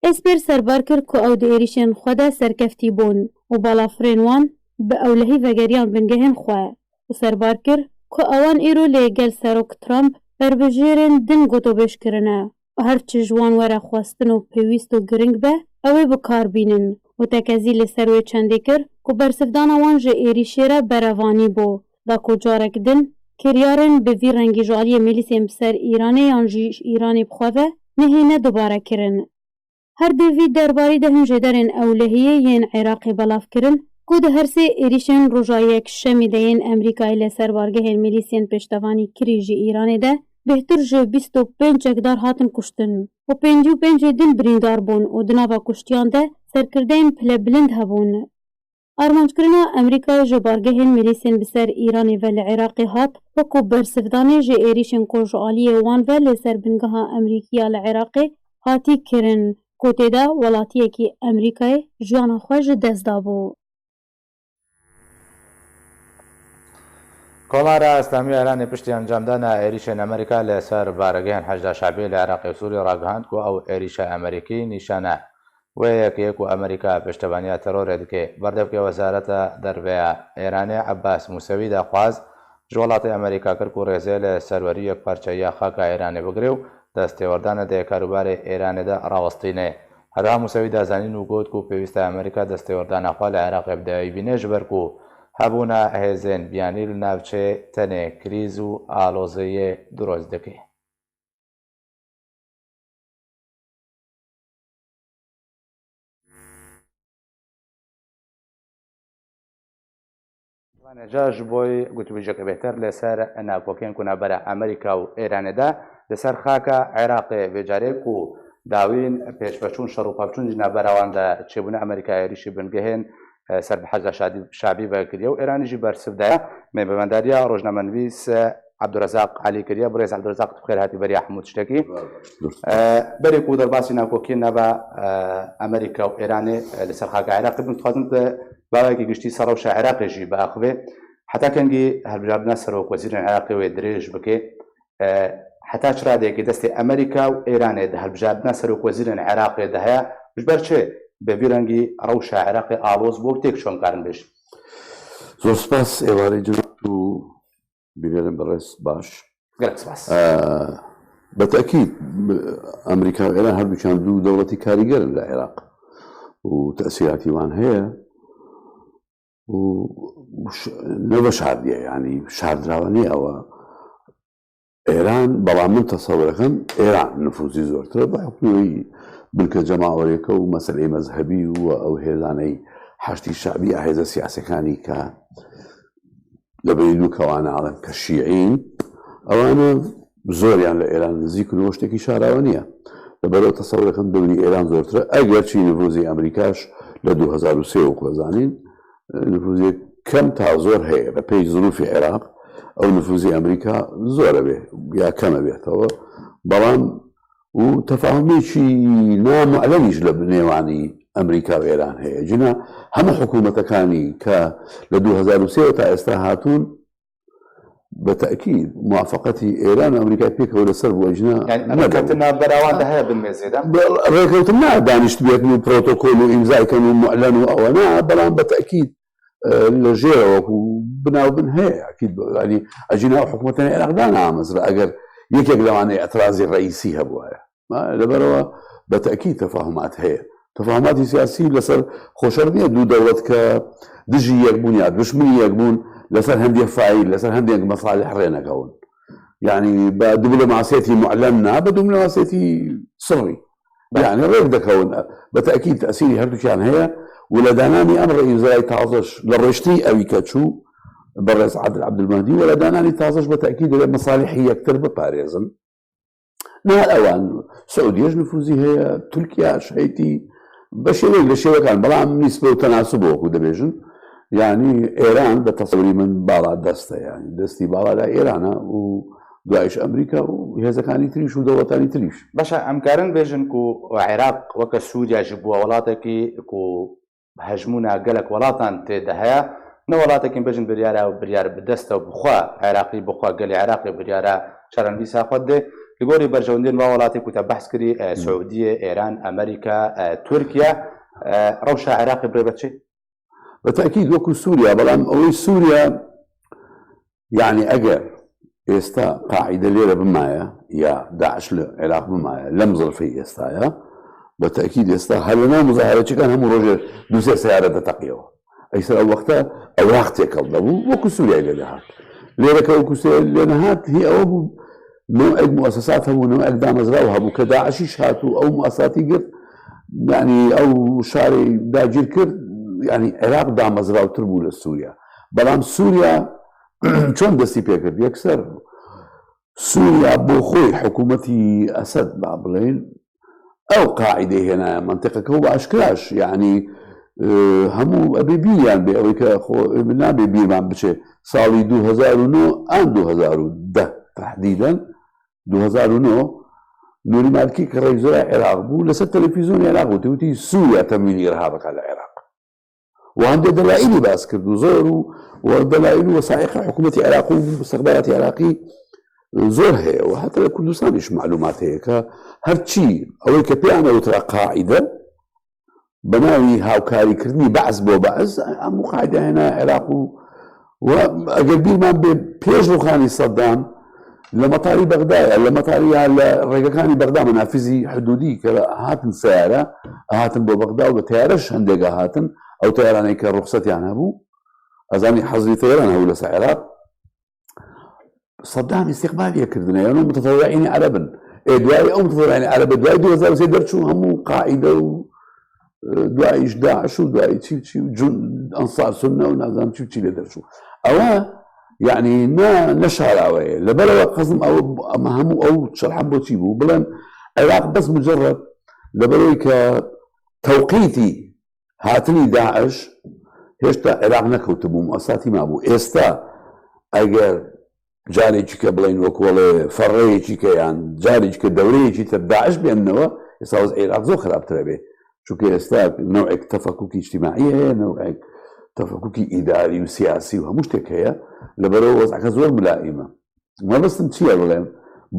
Esper serbar kir ku ew di êrîşên xwe de serkeftî bûn û balafirên wan bi ewlehî vegeriyan bingehên xwe û serbar kir ku ewan îro li gel Serok Trump berbijêrên din gotobêj kirine û her çi ji wan were xwestin û pêwîst û giring be, ew ê bi kar bînin û tekezî li ser wê çendê kir ku bersivdana wan ji êrîşê re berevanî bû, da ku carek din kiryarên bi vî rengî ji aliyê milîsên bi ser Îranê yan jî ji Îranê bi xwe ve nehêne dubare kirin. Her di vî derbarî de hin jêderên ewlehiyê yên Iraqê belav kirin ku di her sê êrîşên roja Yekşemê de yên Amerîkayê li ser bargehên milîsên pêştevanî kirî ji Îranê de bêhtir ji bîst û pênc çekdar hatin kuştin û pêncî û pêncê din birîndar bûn û di nava kuştiyan de serkirdeyên pilebilind hebûn. Armanckirina Amerîkayê ji bargehên milîsên bi ser Îranê ve li Iraqê hat wekû bersivdanê ji êrîşên ku ji aliyê wan ve li ser bingeha Amerîkî ya li Iraqê hatî kirin ku tê de welatiyekî Amerîkayê jiyana xwe ji dest dabû. Komara Îslamî ya Îranê piştî encamdana êrîşên Amerîka li ser baregehên Heşda Şebî li Iraqê û Sûriyê ragihand ku ew êrîşa Amerîkî nîşane wê yekê ye ku Amerîka piştevaniya terorê dike. Berdevkê Wezareta Derve ya Îranê Ebbas Musewî daxwaz ji welatê Amerîka kir ku rêzê li serwerî û yekparçeyiya xaka Îranê bigire û destêwerdana di karûbarê Îranê de rawestîne. Herwiha Musewî da zanîn û got ku pêwîst e Amerîka destêwerdana xwe li Iraqê bi dawî bîne, ji ber ku hebûna hêzên biyanî li navçeyê tenê krîz û aloziyê dirust dike. Neca ji bo gotûbêjeke bêhtir li ser nakokên ku navbera Amerîka û Îranê de li ser xaka Iraqê vê carê ku dawîn pêşveçûn şer û pevçûn ji navbera wan de çêbûne, Amerîka êrîşî bingehên, e, ser bi Heza Şadî-, Şabî ve kiriye û Îranê jî bersiv daye. Mêvanberdariya rojnamenivîs Ebdurezaq Elî kiriye. Birêz Ebdurezaq, tu bi xêr hatî beriya hemû tiştekî. Berê ku derbasî nakokiyên nava Amerîka û Îranê li ser xaka Iraqê bin, dixwazim tu bawekî giştî ser rewşa Iraqê jî biaxivê. Heta kengî hilbijardina serokwezîrên Iraqê wê dirêj bike? Heta çi radeyekê destê Amerîka û Îranê di hilbijardina serokwezîrên Iraqê de heye? Ji ber çi bi vî rengî rewşa Iraqê aloz bû û têk çû, em karin bêjin? Zor spas, êvarê civak û bînerên birêz baş. Gelek spas. Ee, bi tekîd, Amerîka û Îran her dukan du dewletî karîger in li Iraq û tesîratî wan heye û ş-, ne veşardiye, yanî şardirawe niye ew. Îran, belam min tesewir dikim, Îran nifûzî zortir e, bi hukmî wî bilke cemawerêke û meseleyê mezhebî û ew hêzaney Heşdî Şebî ya hêza siyasî ke li bînî dû kewana alem ke şîî in, ewana zor yan li Îran nizîk in û ştekî şarawe niye. Li ber ew tesewir dikim dewrî Îran zortir e, eger çî nifûzî Amerîkaş li du hezar û sê wek we zanîn, nifûzê kem ta zor heye. Bi pey zirûfê Iraq, ew nifûzê Amerîka zor e bê, ya kem e bê, tawa. Belam û tefahumê çî namu'lenî ji li nêwanî Amerîka û Îran heye. Cina hemû hikûmetekanî ke li du hezar û sê ta êsta hatûn, bi tekîd muwafaqetî Îran û Amerîkayê pêkeve li ser bû, cina Yani, nebû. Rêkeftina berawan de heye bin mêzê de? Bi-, rêkeftin ne danîştibêtin û protokol û îmzayken û mu'len û ewe ne, belam bi tekîd, e, li jêre wekû binavbin heye, ekîd. Yanî, ecîna hikûmetên Iraq dane amezra, eger yekek lewanê etirazî reîsî hebûye. Ma, li ber ewa bi tekîd tefahumat heye. Tefahumatî siyasî li ser xweşer niye du dewlet ke dijî yek bûn ya duşminî yek bûn, li ser hendê faîl, li ser hendê mesalih rênekewin. Yanî bi diplomasiyetî mu'len ne, bi diplomasiyetî sirrî. Belê. Yanî rêk dekewin. Bi tekîd tesîrî her dukiyan heye û li dananî em rêînzerayî taziş, li rêştî ewî ke çû, berêz Adil Abdulmehdi, û li dananî taziş bi tekîd divê mesalihî yektir biparêzin. Ne ewan, Siûdiye ji nifûzî heye, Tirkiye, şehîtî, bi şêwek li şêwekan, belam nîsbe û tenasib wekû dibêjin. Yanî Êran bi tesewirî min bala dest e, yanî destî bala da Êran e û duayî ji Amerîka û hêzekanî tirîş û dewletanî tirîş. Baş e, em karin bêjin ku Iraq weke Sûriye ji bû welatekî ku hejmûna gelek welatan tê de heye. Ne welatekî bêjin biryara, biryar bi dest e û bi xwe Iraqî, bi xwe gelê Iraqê biryara çarenivîsa xwe dê. Li gorî berjewendiyên va welatê ku te behs kirî, e, Hmm. Siûdiyê, Êran, Amerîka, e, Tirkiye, e, rewşa Iraqê bi rê ve çi? Bi tekîd wekû Sûriye, belam ewê Sûriye, yanî eger êsta Qaîde lêre bimaye ya DAIŞ li Iraq bimaye, lem zirfê êsta ya, bi tekîd êsta her li nav muzahereçikan hemû rojê du sê seyare diteqiyewe. Ey ser ew wexte Iraq têkel debû, wekû Sûriye lê dihat. Lêre ke wekû Sûriye lê nehat, hî ew bû, newek muesesat hebû, newek damezraw hebû ke DAIŞîş hat û ew muesesatî girt, yanî ew şarê dagîr kir, yanî Iraq damezrawtir bû li Sûriye. Belam Sûriye çend destî pê kir? Yekser Sûriya bo xwe hikûmetî Esed, ba bilên, ew Qaîdê hênaye mentiqeke û bi aşkiraş, yanî, e, hemû ebê bîriyan bê, ew ke xwe nabê bîrman biçe. Salî du hezar û neh an du hezar û deh tehdîden, du hezar û neh, Nûrî Malikî ke rêvîzora Iraq bû, li ser televîzyonê Iraq gotiye, witî Sûriya temwîlî îrhabek e li Iraq. Û hindê delaîlî bas kir û zor û, û delaîl û wesaiqê hikûmetê Iraq û mustexbaratê Iraqî zor heye û heta li Kurdistanê jî malûmat heye ke her çî ewê ke pê ane witira Qaîde, bi navî hawkarîkirinî Be'es bo Be'es, em û Qaîde hêna Iraq û, û eger bîrman bê pêş rûxanî Seddam, li metarî Bexdayê, li metarî ya li rêgekanî Bexda, menafizî hidûdî ke hatin seyare, hatin bo Bexda û bi teyare ji hindêka hatin, ew teyaranê ke ruxsetiyan hebû, ez zanî hezrî teyaran hebû li ser Iraq. Seddam îstîqbalî kirine, yanî mutefewweînê Ereb in. Ê duayê ew mutefewweînê Ereb, duayê du hezar û sê derçû hemû Qaîde û دوایی داعش و دوایی چی و چی و جون، ئەنسار سونە و نازانم چی و چی لێ دەرچوو. ئەوە، یعنی، نە، نە شاراوەیە. لەبەرەوە قەزم ئەوە، ئەمە هەموو ئەو شەرحە بۆ چی بوو؟ بڵێن عێراق بەس مجرد لەبەرەوەی کە تەوقیتی هاتنی داعش هێشتا عێراق نەکەوتبوو، موسەساتی مابوو. ئێستا ئەگەر جارێکی کە بڵین وەکوڵێ فەڕەیەکی کە یان جارێکی کە دەورەیەکی تر داعش بێننەوە، ئێستا وەز عێراق زۆر خراپترە بێ. چونکە ئێستا نەوعێک تەفەکوکی اجتماعی هەیە، نەوعێک تەفەکوکی ئیداری و سیاسی و هەموو شتێک هەیە. لەبەرەوە وەزعەکە زۆر ملائمە. مەبستم چییە بڵێم؟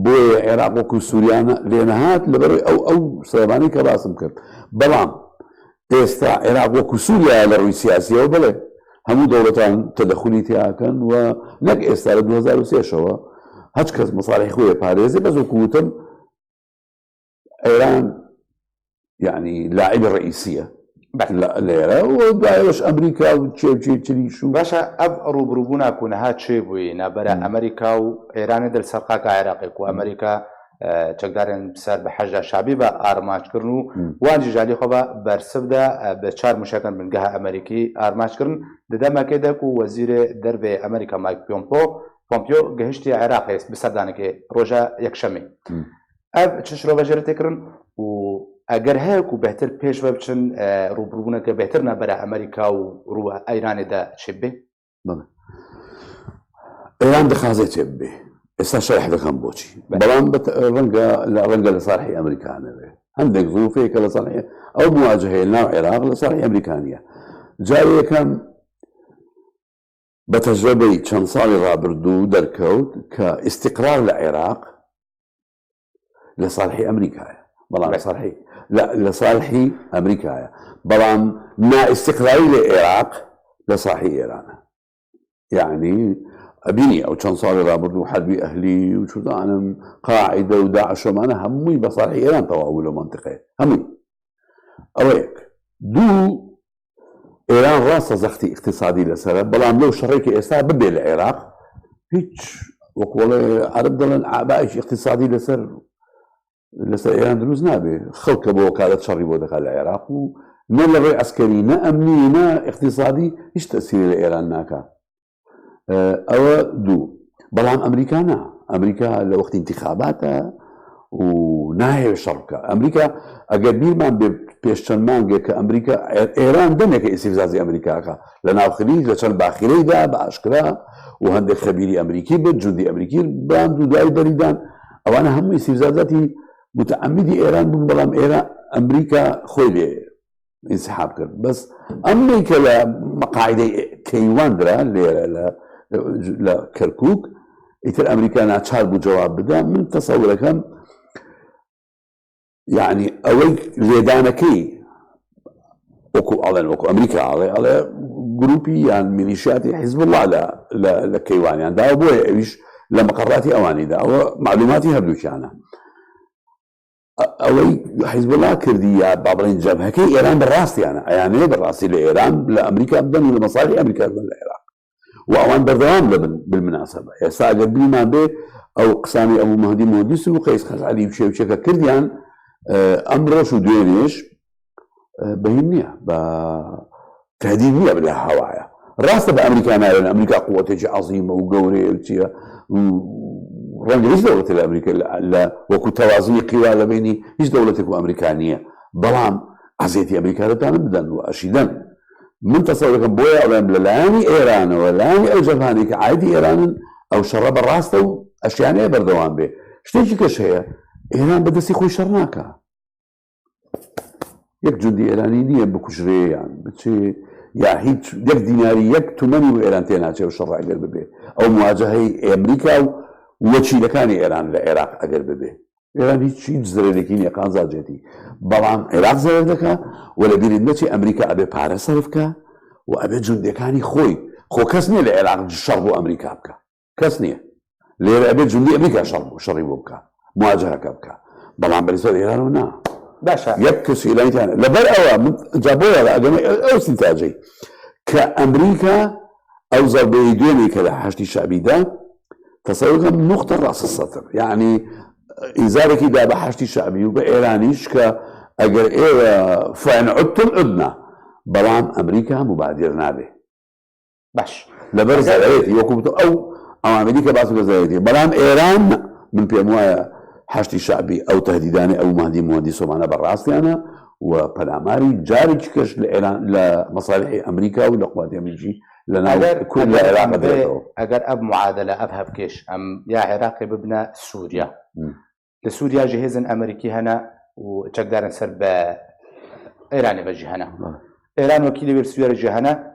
بۆیە عێراق وەکو سووریانە لێ نەهات، لەبەرەوەی ئەو ئەو سەبەبانەی کە باسم کرد. بەڵام ئێستا عێراق وەکو سووریایە لە ڕووی سیاسیەوە، بڵێ هەموو دەوڵەتان تەدەخولی تیاکەن و نەک ئێستا لە دوو هەزار و سێ شەوە هەچ کەس مەساڵی خۆی پارێزێ، بەس وەکو وتم ئێران یعنی لاعبی ڕئیسیە لە لێرە و دوایەوەش ئەمریکا و چێ و چێ چریش و باشە، ئەڤ ڕووبڕووبوونا کو نەها چێ بووی نابەرە ئەمریکا و ئێرانێ دەل سەرقاکە عێراقێک و ئەمریکا چەکدارێن سەر بە حەشدا شابی بە ئارماچکردن و وانجی ژالی خۆ بە بەرسڤدا بە چار موشەکەن بنگەها ئەمریکی ئارماچکردن ددەمەکێ دەک و وەزیرێ دەربێ ئەمریکا مایک پۆمپۆ پۆمپیۆ گەهشتی عێراق هێست بە سەردانێکێ ڕۆژە یەکشەمێ. ئەڤ چ شرۆڤەژێرێ تێکردن و ئەگەر هەیە کو بەهتر پێش بە بچن ڕووبڕوونەکە بەهتر نابەرە ئەمریکا و ڕووە ئەیرانێ دە چێ بێ؟ بەڵێ. ئێران دەخوازێ چێ ببێ. ئێستا شەرح دەکەم بۆچی. بەڵام بەت- ڕەنگە لە ڕەنگە لە ساحی ئەمریکانەوێ. هەندێک ظروفەیە کە لە ساحی ئەو مواجهەیە ناو عێراق لە ساحی ئەمریکانیە. جاری یەکەم بە تەجربەی چەند ساڵی ڕابردوو دەرکەوت کە ئیستیقرار لە عێراق لە ساڵحی ئەمریکایە. بەڵام لە ساڵحی لە لە ساڵحی ئەمریکایە. بەڵام نائیستیقراری لە عێراق لە ساحی ئێرانە. یعنی ئەبینی ئەو چەند ساڵی ڕابردوو حەربی ئەهلی و چودانم قاعدە و داعشەمانە هەمووی بە ساحی ئێران تەواو لە منتقەیە هەمووی. ئەوە یەک. دوو، ئێران ڕاستە زەختی ئیقتیسادی لەسەرە، بەڵام لەو شەڕێکی ئێستا ببێ لە عێراق هیچ، وەکوڵێ عەرب دەڵێن ئابایکی ئیقتیسادی لەسەر لەسەر ئێران دروست نابێ. خەڵکە بۆ وەکالەت شەڕی بۆ دەکات لە عێراق و نە لە ڕێ عەسکەری نە ئەمنی نە ئیقتیسادی هیچ تەسیری لە ئێران ناکات. ئەوە دوو. بەڵام ئەمریکا نا. ئەمریکا لە وەختی انتخاباتە و نایەوێ شەڕ بکە. ئەمریکا ئەگەر بیرمان بێ پێش چەند مانگێک کە ئەمریکا ئێران دەمێکە ئیسیفزازی ئەمریکاکە لە ناو خلیج لە چەند باخیرەیدا بە ئاشکرا و هەندێک خەبیری ئەمریکی بێت جوندی ئەمریکی براند و دوای بەریدان ئەوانە هەموو ئیسیفزازاتی متعەمیدی ئێران بوون بەڵام ئێران ئەمریکا خۆی لێ ئینسحاب کرد. بەس ئەمەی کە لە مەقاعدەی کەیوان درا لێرە لە لە کەرکووک ئیتر ئەمریکا ناچار بوو جواب بدا. من تەسەورەکەم یعنی ئەوەی لێدانەکەی وەکو ئەڵێن وەکو ئەمریکا ئەڵێ ئەڵێ گروپی یان میلیشیاتی حیزب الله لە لە لە کەیوانیان داوە بۆیە ئەویش لە مەقەڕاتی ئەوانیدا ئەوە معلوماتی هەردووکیانە. ئەوەی حیزبوڵا کردی یا با بڵێن جەبهەکەی ئێران بەڕاستیانە ئەیانەیە بەڕاستی لە ئێران لە ئەمریکا بدەن و لە مەسالی ئەمریکا بدەن لە عێراق و ئەوان بەردەوام دەبن. بالمناسبە ئێستا ئەگەر بیمان بێ ئەو قسانی ئەبوو مەهدی مهندس و قەیس خەزعەلی و چێوچێکە کردیان ئەمڕۆش و دوێنێش بەهین نییە بە تهدید نییە لە هەوایە. ڕاستە بە ئەمریکا ناوێن ئەمریکا قوتێکی عظیمە و گەورەیە و چیە ڕەنگە هیچ دەوڵەتی لە ئەمریکا لە وەکو تەوازنی قیوا لە بینی هیچ دەوڵەتێک و ئەمریکا نییە. بەڵام عزێتی ئەمریکا دەتانە بدەن و ئەشیدەن. من تەسەورەکەم بۆیە ئەڵێم لە لایەنی ئێرانەوە لایەنی ئەو جەبهانەی کە عایدی ئێرانن ئەو شەڕە بەڕاستە و ئەشیانەیە بەردەوام بێ. شتێکی کەش هەیە ئێران بەدەستی خۆی شەڕ ناکە. یەک جوندی ئێرانی نییە بکوژرێ یان بچێ یا هیچ یەک دیناری یەک تومەنی بۆ ئێران تێناچێ و شەڕ ئەگەر ببێ ئەو مواجهەی ئەمریکا و وەکیلەکانی ئێران لە عێراق ئەگەر ببێ ئێران هیچ هیچ زرێرێکی نییە قانزاجێتی. بەڵام عێراق زەرەر دەکا و لە بیرت نەچێ ئەمریکا ئەبێ پارە سەرف کا و ئەبێ جوندەکانی خۆی خۆ کەس نییە لە عێراق شەڕ بۆ ئەمریکا بکە. کەس نییە لێرە ئەبێت جوندی ئەمریکا شەڕ بوو شەڕی بۆ بکە مواجهەکە بکە. بەڵام بەری سەر ئێرانەوە نا. باشە یەک کەسی ئێرانیتان لەبەر ئەوە جا بۆ یاە ئەگەمە ئەو سینتاجەی کە ئەمریکا ئەو زەربەیە دوێنێ کە لە حەشتی شعبیدا تەسەورکەم نقطە ڕاست سەتر یعنی ئیزارێکی دا بە حەشتی شعبی و بە ئێرانیش کە ئەگەر ئێوە فەن عدتم عدنا بەڵام ئەمریکا مبادر نابێ. باش لەبەر زەرەرێتی وەکو بتۆ ئەو ئەوامەلی کە باس لە زەرەرێتی بەڵام ئێران من پێم وایە حەشتی شعبی ئەو تهدیدانی ئەو مادی مادی سۆمانە بەڕاستیانە و پەلاماری جارێکی کەش لە ئێران لە مەسالیحی ئەمریکا و لە قوواتی ئەمریکی لە ناو کورد لە عێراق دێتەوە. ئەگەر ئەڤ معادلە، ئەڤ هەڤکێش، ئەم یا عێراقێ ببنە سووریا. Li Sûriya jî hêzên Amerîkî hene û çekdarên ser bi Îranê ve jî hene. Îran wekîlê wê li Sûriya jî hene.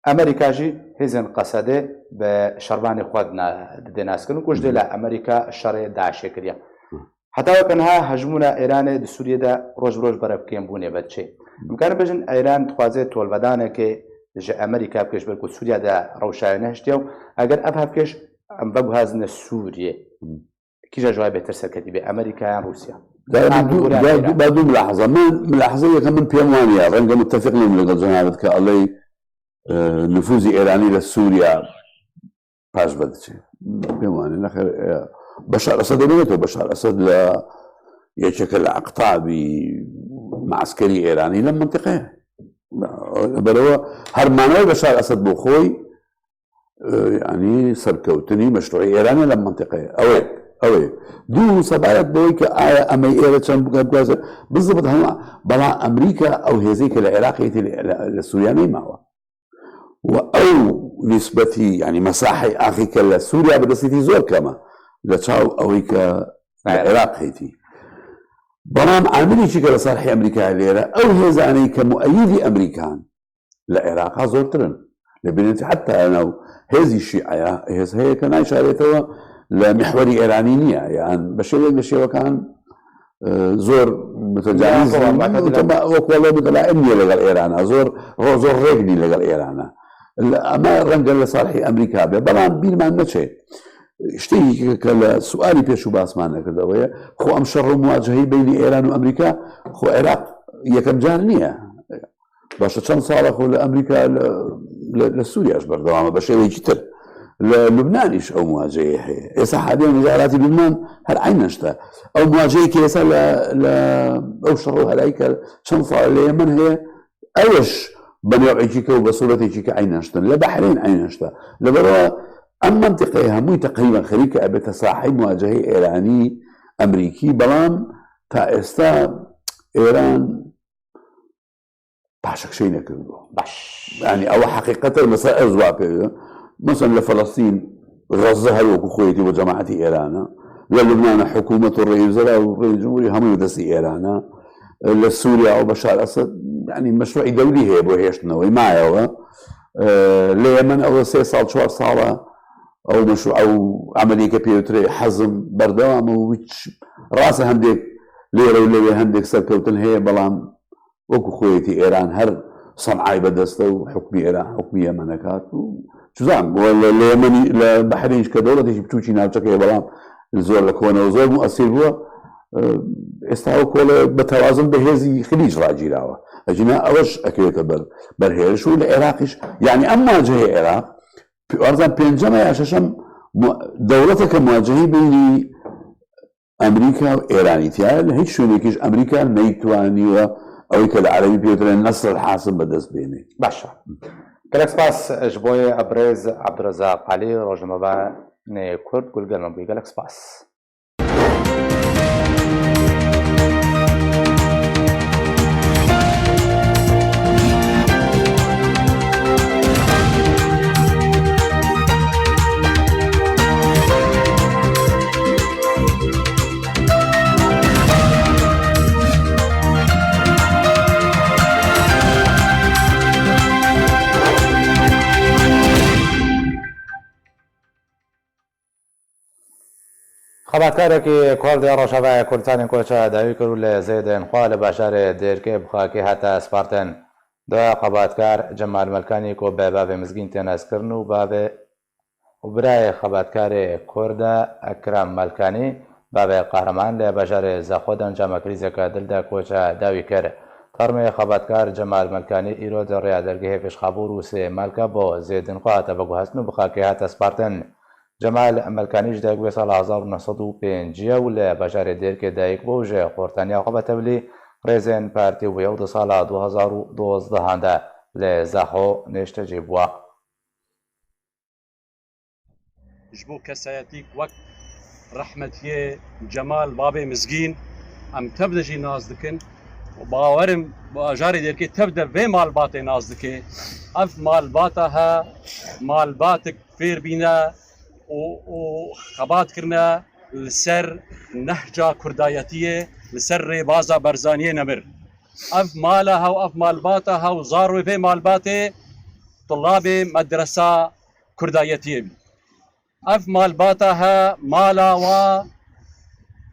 Amerîka jî hêzên Qesedê bi şervanê xwe dina-, didê naskirin ku ji dê la Amerîka şerê DAIŞê kiriye. Heta weke niha hejmûna Îranê di Sûriyê de roj bi roj berev kêmbûnê ve diçê. Em karin bêjin Îran dixwaze tolvedanekê ji Amerîka bike ji ber ku Sûriya de rewşa wê nehiştiye û eger ev hevkêş em veguhazine Sûriyê. Kîja ji wê bêtir serketî bê, Amerîka yan Rûsya? Ba du milahaza. Min milahaza yeke min pê waniye, renge mutefîq nîm legel cenabet ke eley, e, nifûzî Îranî li Sûriya paş ve diçe. Pê waniye, nexêr, e, Beşar Esed ê bêto, Beşar Esed li yekeke li eqtabî me'skerî Îranî li mintiqe. Berewe her manewê Beşar Esed bo xwe, e, yanî serkewtinî meşruî Îranê lem mintiqeyê. Ew ê, ew ê. Du, sebayet bo wê ke aya em ê êre çend bike, bike, bizibt hema, bela Amerîka ew hêzê ke li Iraqê tê li, li, li Sûriya neymawe. Û ew nisbetî, yanî mesahê axî ke li Sûriya bi destî tî zor keme. Li çaw ew ê ke li Iraq hêtî. Belam amilî çi ke li serhê Amerîkayê lêre, ew hêzanê ke mueyîdî Amerîkan, li Iraqa zortir in. Lê bînin heta nav hêzî şîeya, hêz heye ke nayşarêtewe li mihwerî Îranî niye. Yan bi şêwek li şêwekan, e, zor mutecawîz, wek wele mutelaim niye legel Îrana. Zor, ro-, zor rêk nî legel Îrana. Li, ema renge li salihî Amerîka be. Belam bîrman neçe. Ştê ke li sualî pêş û basman nekirde we ye. Xwe em şer û muwaceheyî beynî Îran û Amerîka, xwe Iraq yekem car niye. Başe çend sala xwe li Amerîka, li, li, li Sûriya ji berdewam e, bi şêwekî tir. Li Lubnanî jî ew muwaceyê heye. Êsa hadê wezaratî Lubnan her eynen ji te. Ew muwaceyê ke êsa li, li ew şer û helayî ke çend sala li Yemen heye, ew jî bi newekî ke û bi sûretêkî ke eynen ji te. Li Behreyn eynen ji te. Li ber wa em mentiqeyê hemûyî teqrîben xerî ke ebête sahî muwacehê Îranî, Amerîkî, belam ta êsta Îran paşek şey nekirdo. Baş. Yani ew heqîqet e, mesela ez wa pê. Mesela li Felestîn, Gazze her wekî xweyetî we cemaetî Êrana. Li Lubnana hikûmet û rêwzera û rêz cumhurî hemû destî Êrana. Li Sûriya û Beşar Esed, yani meşruî dewlî heye bo hêştinewê, maye we. Li Yemen ew sê sal, çar sala ew meşru-, ew emeliyeke pêwtirê hezm berdewam e û hiç rast e hendêk lêre û lewê hendêk serkewtin heye, belam Wekî xweyetî Êran her Sen'ayê bi dest e û hukmî Êran, hukmî Yemen e kat û çizan, li, li Yemenî, li Behrîn jî ke dewletê jî biçûkî navçekê ye, belam zor li kone û zor muesîr bûye. E, êsta ew kole bi tewazun bi hêzî Xilîc ragîrawe. Ecîna ew jî ekirête ber, ber hêriş û li Iraqî jî, yanî em muwacehê Iraq, pi-, erzan pêncem e ya şeşem mu-, dewleteke muwacehî beynî Amerîka û Êranî tiye, li hiç şwênekî ji Amerîka neytwaniye ew ke li erebî pê dibêjin Nesr el Hasim bi dest bêne. Baş e. Gelek spas ji bo yê birêz Ebdurezaq Elî, rojnamevanê Kurd, ku li gel me bûyî. Gelek spas. Xebatkarekî Kurd ya Rojavayê Kurdistanê koça dawî kir û li Zêdên Xwa li bajarê Dêrkê bi xakê hate spartin. Doya xebatkar Cemal Melkanî ku bi bavê Mizgîn tê naskirin û bavê û birayê xebatkarê Kurd e Ekrem Melkanî, bavê Qehreman li bajarê Zexo di encama krîzeke dil de koça dawî kir. Termê xebatkar Cemal Melkanî îro di rêya dergehê Pêşxabûr û Sê Malka bo Zêdên Xwa hate veguhestin û bi xakê hate spartin. Cemal Melkanî ji dayik bûye sala hezar û neh sed û pêncî ye û li bajarê Dêrkê dayik bû û ji xortaniya xwe ve tevlî rêzên partî bûye û di sala du hezar û duwazdeh de li Zexo nêştecî bûye. Ji bo kesayetîk wek rehmetiyê Cemal Babê Mizgîn em tev de jî nas dikin. Bawerim bajarê Dêrikê tev de vê malbatê nas dike. Ev malbata he, malbatik fêr bîne û, û xebat kirine li ser nehca kurdayetiyê, li ser rêbaza Barzaniyê nemir. Ev mala he û ev malbata he û zarwê vê malbatê tulabê medresa kurdayetiyê bî. Ev malbata he, mala wa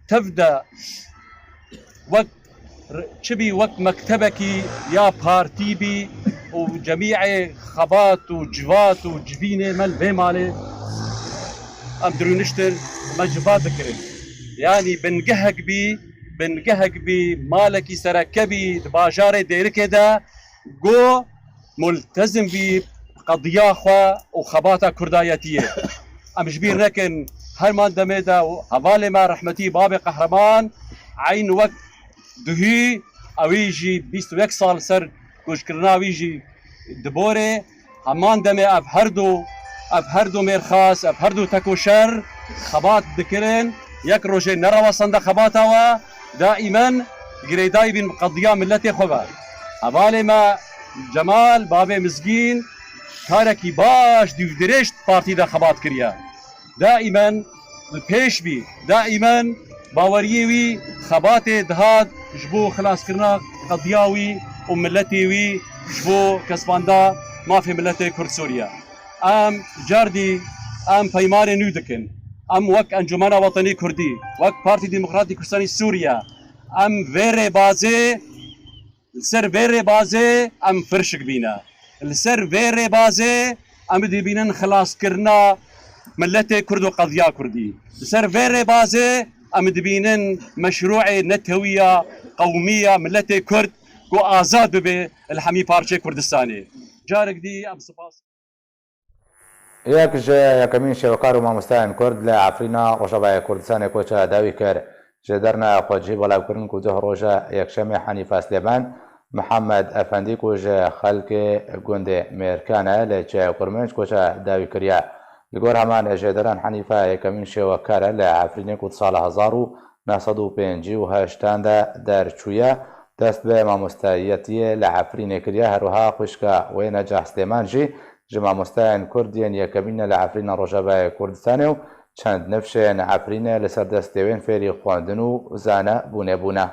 tev de wek r-, çi bî, wek mektebekî ya partî bî û cemîê xebat û civat û civînê me li vê malê em dirûniştin, me civat dikirin. Yanî bingehek bî, bingehek bî, malekî sereke bî di bajarê Dêrikê de, ku multezim bî qediya xwe û xebata kurdayetiyê. Em ji bîr nekin, herman demê de û hevalê me rehmetî babê Qehreman eyn wek duhî, ewî jî bîst û yek sal ser koçkirina wî jî diborê. Heman demê ev her du, ev her du mêrxas, ev her du tekoşer xebat dikirin. Yek rojê nerawestanda xebata we, daîmen girêdayî bîn bi qediya miletê xwe ve. Hevalê me Cemal, bavê Mizgîn, karekî baş dîwdirêj di partî de xebat kiriye. Daîmen li pêş bî, daîmen baweriyê wî xebatê dihat ji bo xilaskirina qediya wî û miletê wî, ji bo kesbanda mafê miletê Kurd Sûriye. Em cardî, em peymanê nû dikin. Em wek Encûmena Wetenî Kurdî, wek Partî Demokratî Kurdistanî Sûriye, em vê rêbazê, li ser vê rêbazê em firşik bîne. Li ser vê rêbazê em dibînin xilaskirina miletê Kurd û qediya Kurdî. Li ser vê rêbazê em dibînin meşrûê netewiya, qewmiya miletê Kurd ku azad bibe li hemî parçeyê Kurdistanê. Carek dî em spas. Yek ji yekemîn şêwekar û mamostayên Kurd li Efrîna Rojavayê Kurdistanê koça dawî kir. Ji derna xwecihî belavkirin ku duh roja yekşemê Henîfe Silêman Mihemed Efendî ku ji xelkê gundê Mêrkan e li Çiyayê Kurmênc koça dawî kiriye. Li gor heman jêderan Henîfe yekemîn şêwekar e li Efrînê ku di sala hezar û neh sed û pêncî û heştan de derçûye. Dest bi mamostayetiyê li Efrînê kiriye. Her wiha xwişka wê Necah Silêman jî ji mamostayên Kurd yên yekemîn e li Efrîna Rojavayê Kurdistanê û çend nifşên Efrînê li ser destê wê yên fêrî xwendin û zane bûne bûne.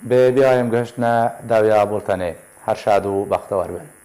Bi vî em gihiştine dawiya bultenê. Her şad û bextewar bin.